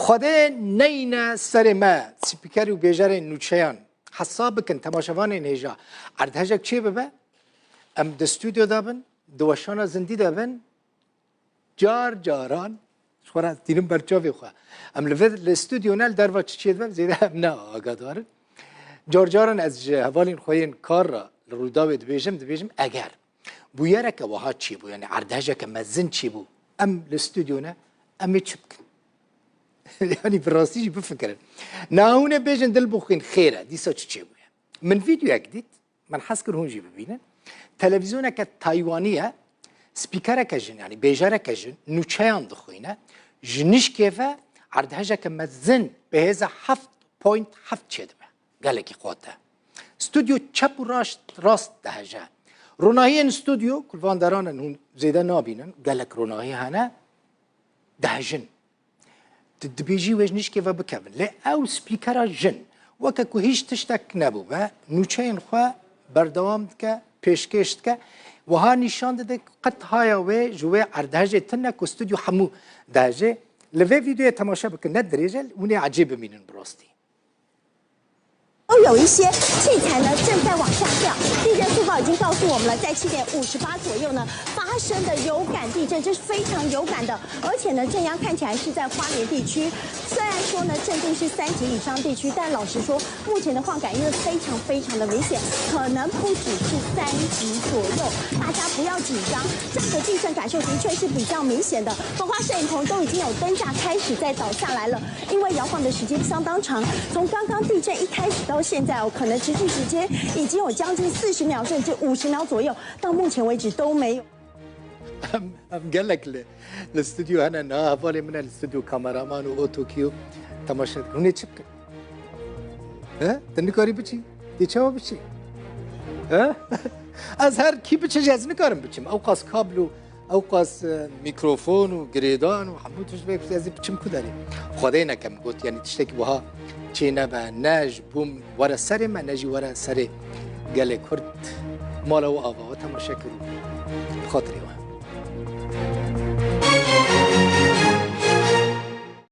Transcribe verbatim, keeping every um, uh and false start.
Xwedê neyne serê me, spîker û bêjerên nûçeyan. Hesab bikin, temaşevanên hêja. Erdhejek çê bibe, em di stûdyo de bin, di weşana zindî de bin, car caran, ji xwe re tînim ber çavê xwe. Em li vir, li stûdyo ne, li derva çi çê dibe, zêde em ne agadar in. Car caran ez ji hevalên xwe yên kar re li Rûdawê dibêjim, dibêjim, eger bûyereke wiha çêbû, yanî erdhejeke mezin çêbû, em li stûdyo ne, em ê çi bikin? Yanî bi rastî jî bifikirin. Niha hûn ê bêjin, dil bixwîn, xêr e, dîsa çi çêbûye? Min vîdeoyek dît, min hez kir hûn jî bibînin. Televîzyoneke Taywanî ye, spîkereke jin, yanî bêjereke jin, nûçeyan dixwîne, ji nişkê ve erdhejeke mezin bi hêza heft point heft çêdibe. Gelekî xurt e. Stûdyo çep û raşt, rast diheje. Ronahiyên stûdyo, ku li van deran in hûn zêde nabînin, gelek ronahî hene, dihejin. Tu dibêjî wê ji nişkê ve bikevin. Lê ew spîkera jin, weke ku hîç tiştek nebûbe, nûçeyên xwe berdewam dike, pêşkêş dike. Wiha nîşan dide ku qet haya wê ji wê erdhejê tune ku stûdyo hemû dihejê. Li vê vîdeoyê temaşe bikin, ne dirêj e, hûn ê ecêb bimînin bi rastî. 都有一些器材呢正在往下掉。地震速报已经告诉我们了，在七点五十八左右呢发生的有感地震，这是非常有感的，而且呢震央看起来是在花莲地区。虽然说呢震度是三级以上地区，但老实说，目前的晃感因为非常非常的明显，可能不只是三级左右，大家不要紧张。这样的地震感受的确是比较明显的，包括摄影棚都已经有灯架开始在倒下来了。 因为摇晃的时间相当长，从刚刚地震一开始到现在哦，可能持续时间已经有将近四十秒甚至五十秒左右，到目前为止都没有。 Em, em gelek li, li stûdyo hene, niha hevalê min e li stûdyo, kameraman û otokiyo temaşe dikin. Hûn ê çi bikin? He? Tu nikarî biçî? Tê çawa biçî? He? Ez her kî biçe jî ez nikarim biçim. Ew qas kablo, ew qas, e, mîkrofon û girêdan û hemû tişt vê, ez ê biçim ku derê? Xwedê neke, min got, yanî tiştekî wiha çê nebe, ne ji bo were serê me, ne jî were serê gelê Kurd. Mala we ava, we temaşe kir û bi xatirê we.